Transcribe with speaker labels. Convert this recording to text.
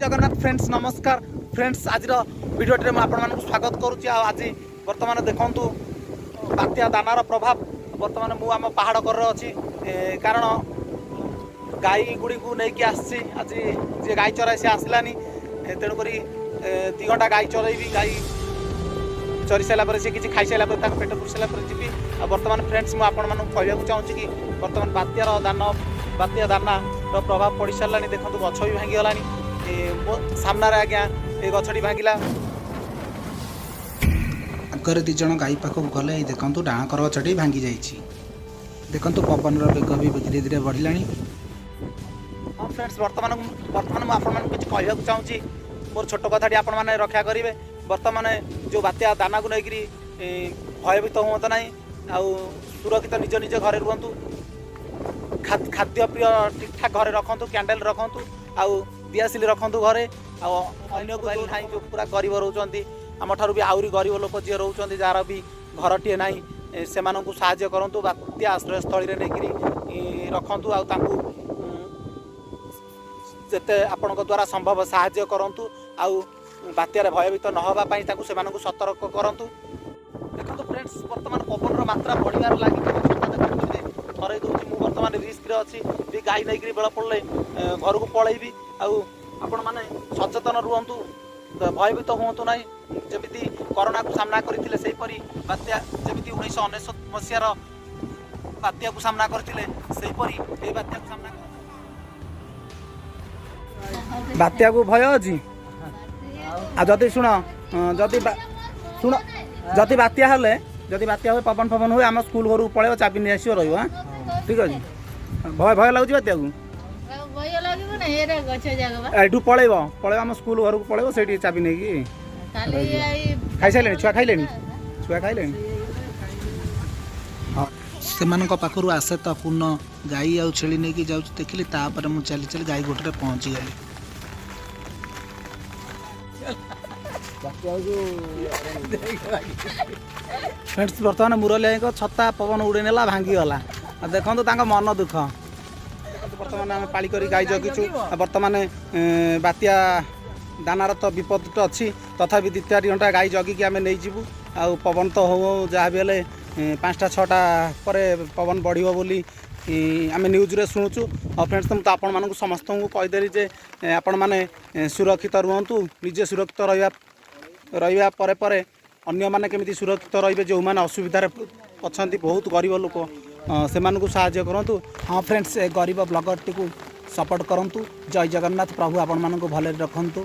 Speaker 1: Jagannath friends, ନମସ୍କାର friends. ଆଜିର ଭିଡ଼ିଓଟିରେ ମୁଁ ଆପଣମାନଙ୍କୁ ସ୍ୱାଗତ କରୁଛି। ଆଉ ଆଜି ବର୍ତ୍ତମାନ ଦେଖନ୍ତୁ ବାତ୍ୟା ଦାନାର ପ୍ରଭାବ। ବର୍ତ୍ତମାନ ମୁଁ ଆମ ପାହାଡ଼ କରରେ ଅଛି, କାରଣ ଗାଈ ଗୁଡ଼ିକୁ ନେଇକି ଆସିଛି। ଆଜି ଯିଏ ଗାଈ ଚରାଏ ସେ ଆସିଲାନି, ତେଣୁକରି 2 ଘଣ୍ଟା ଗାଈ ଚରାଇବି। ଗାଈ ଚରି ସାରିଲା ପରେ, ସେ କିଛି ଖାଇସାରିଲା ପରେ, ତାଙ୍କ ପେଟ ପୁରି ସାରିଲା ପରେ ଯିବି। ଆଉ ବର୍ତ୍ତମାନ ଫ୍ରେଣ୍ଡସ୍, ମୁଁ ଆପଣମାନଙ୍କୁ କହିବାକୁ ଚାହୁଁଛି କି ବର୍ତ୍ତମାନ ବାତ୍ୟା ଦାନାର ପ୍ରଭାବ ପଡ଼ି ସାରିଲାଣି। ଦେଖନ୍ତୁ, ଗଛ ବି ଭାଙ୍ଗିଗଲାଣି। ମୋ ସାମ୍ନାରେ ଆଜ୍ଞା ଏ ଗଛଟି ଭାଙ୍ଗିଲା।
Speaker 2: ଆଗରେ ଦୁଇ ଜଣ ଗାଈ ପାଖକୁ ଗଲେ, ଏଇ ଦେଖନ୍ତୁ, ଡାହାଣକର ଗଛଟି ଭାଙ୍ଗି ଯାଇଛି। ଦେଖନ୍ତୁ, ପବନର ବେଗ ବି ଧୀରେ ଧୀରେ ବଢ଼ିଲାଣି।
Speaker 1: ହଁ ଫ୍ରେଣ୍ଡସ୍, ବର୍ତ୍ତମାନ ମୁଁ ଆପଣମାନଙ୍କୁ କିଛି କହିବାକୁ ଚାହୁଁଛି। ମୋର ଛୋଟ କଥାଟି ଆପଣମାନେ ରକ୍ଷା କରିବେ। ବର୍ତ୍ତମାନ ଯେଉଁ ବାତ୍ୟା ଦାନାକୁ ନେଇକରି ଭୟଭୀତ ହୁଅନ୍ତୁ ନାହିଁ ଆଉ ସୁରକ୍ଷିତ ନିଜ ନିଜ ଘରେ ରୁହନ୍ତୁ। ଖାଦ୍ୟପେୟ ଠିକ୍ଠାକ୍ ଘରେ ରଖନ୍ତୁ, କ୍ୟାଣ୍ଡେଲ୍ ରଖନ୍ତୁ ଆଉ ଦିଆସିଲି ରଖନ୍ତୁ ଘରେ। ଆଉ ଅନ୍ୟକୁ ନାହିଁ, ଯେଉଁ ପୁରା ଗରିବ ରହୁଛନ୍ତି, ଆମଠାରୁ ବି ଆହୁରି ଗରିବ ଲୋକ ଯିଏ ରହୁଛନ୍ତି, ଯାହାର ବି ଘରଟିଏ ନାହିଁ, ସେମାନଙ୍କୁ ସାହାଯ୍ୟ କରନ୍ତୁ। ବାତ୍ୟା ଆଶ୍ରୟସ୍ଥଳୀରେ ନେଇକରି ରଖନ୍ତୁ ଆଉ ତାଙ୍କୁ ଯେତେ ଆପଣଙ୍କ ଦ୍ୱାରା ସମ୍ଭବ ସାହାଯ୍ୟ କରନ୍ତୁ। ଆଉ ବାତ୍ୟାରେ ଭୟଭୀତ ନ ହେବା ପାଇଁ ତାଙ୍କୁ ସେମାନଙ୍କୁ ସତର୍କ କରନ୍ତୁ। ଦେଖନ୍ତୁ ଫ୍ରେଣ୍ଡସ୍, ବର୍ତ୍ତମାନ ପବନର ମାତ୍ରା ବଢ଼ିବାରେ ଲାଗିଛି। ଛତା ଦେଖନ୍ତୁ କେମିତି ଥରେଇ ଦେଉଛି। ମୁଁ ବର୍ତ୍ତମାନ ରିସ୍କରେ ଅଛି ବି। ଗାଈ ନେଇକରି ବେଳ ପଡ଼ିଲେ ଘରକୁ ପଳେଇବି। ଆଉ ଆପଣମାନେ ସଚେତନ ରୁହନ୍ତୁ, ଭୟଭୀତ ହୁଅନ୍ତୁ ନାହିଁ। ଯେମିତି କରୋନାକୁ ସାମ୍ନା କରିଥିଲେ, ସେହିପରି ବାତ୍ୟା, ଯେମିତି 1999 ମସିହାର ବାତ୍ୟାକୁ ସାମ୍ନା କରିଥିଲେ, ସେହିପରି ଏଇ ବାତ୍ୟାକୁ ସାମ୍ନା କରନ୍ତୁ। ବାତ୍ୟାକୁ ଭୟ ଅଛି। ଆଉ ଯଦି ଶୁଣ, ଯଦି ଶୁଣ, ଯଦି ବାତ୍ୟା ହୁଏ, ପବନ ଫବନ ହୁଏ, ଆମ ସ୍କୁଲ ଘରକୁ ପଳେଇବ, ଚାବି ନେଇ ଆସିବ, ରହିବ। ଆଁ, ଠିକ ଅଛି? ଭୟ ଲାଗୁଛି ବାତ୍ୟାକୁ?
Speaker 3: ଆଉ ଭୟ ଲାଗିବ ନା, ଏରା ଗଛ ଯାକ ବା।
Speaker 1: ଏଠୁ ପଳେଇବ, ଆମ ସ୍କୁଲ ଘରକୁ ପଳେଇବ, ସେଇଠି ଚାବି ନେଇକି
Speaker 3: କାଲି ଏଇ
Speaker 1: ଖାଇସାରିଲେଣି ଛୁଆ? ଖାଇଲେଣି ଛୁଆ? ଖାଇଲେଣି? ହଁ।
Speaker 2: ସେମାନଙ୍କ ପାଖରୁ ଆସେ ତ ପୂର୍ଣ୍ଣ ଗାଈ ଆଉ ଛେଳି ନେଇକି ଯାଉଛି ଦେଖିଲି। ତାପରେ ମୁଁ ଚାଲି ଚାଲି ଗାଈ ଗୋଟରେ ପହଞ୍ଚିଗଲି।
Speaker 1: ଫ୍ରେଣ୍ଡସ୍, ବର୍ତ୍ତମାନ ମୁରଲି ଭାଇଙ୍କ ଛତା ପବନ ଉଡ଼େଇ ନେଲା, ଭାଙ୍ଗିଗଲା। ଆଉ ଦେଖନ୍ତୁ ତାଙ୍କ ମନ ଦୁଃଖ। ଦେଖନ୍ତୁ, ବର୍ତ୍ତମାନ ଆମେ ପାଳି କରି ଗାଈ ଜଗିଛୁ। ଆଉ ବର୍ତ୍ତମାନ ବାତ୍ୟା ଦାନାର ତ ବିପଦ ତ ଅଛି, ତଥାପି 2-4 ଘଣ୍ଟା ଗାଈ ଜଗିକି ଆମେ ନେଇଯିବୁ। ଆଉ ପବନ ତ ହଉ ହଉ ଯାହା ବି ହେଲେ 5ଟା 6ଟା ପରେ ପବନ ବଢ଼ିବ ବୋଲି ଆମେ ନ୍ୟୁଜ୍ରେ ଶୁଣୁଛୁ। ଆଉ ଫ୍ରେଣ୍ଡସ୍, ମୁଁ ତ ଆପଣମାନଙ୍କୁ ସମସ୍ତଙ୍କୁ କହିଦେଲି ଯେ ଆପଣମାନେ ସୁରକ୍ଷିତ ରୁହନ୍ତୁ। ନିଜେ ସୁରକ୍ଷିତ ରହିବା ରହିବା ପରେ ପରେ ଅନ୍ୟମାନେ କେମିତି ସୁରକ୍ଷିତ ରହିବେ, ଯେଉଁମାନେ ଅସୁବିଧାରେ ଅଛନ୍ତି, ବହୁତ ଗରିବ ଲୋକ, ସେମାନଙ୍କୁ ସାହାଯ୍ୟ କରନ୍ତୁ।
Speaker 2: ହଁ ଫ୍ରେଣ୍ଡସ୍, ଏ ଗରିବ ବ୍ଲଗରଟିକୁ ସପୋର୍ଟ କରନ୍ତୁ। ଜୟ ଜଗନ୍ନାଥ। ପ୍ରଭୁ ଆପଣମାନଙ୍କୁ ଭଲରେ ରଖନ୍ତୁ।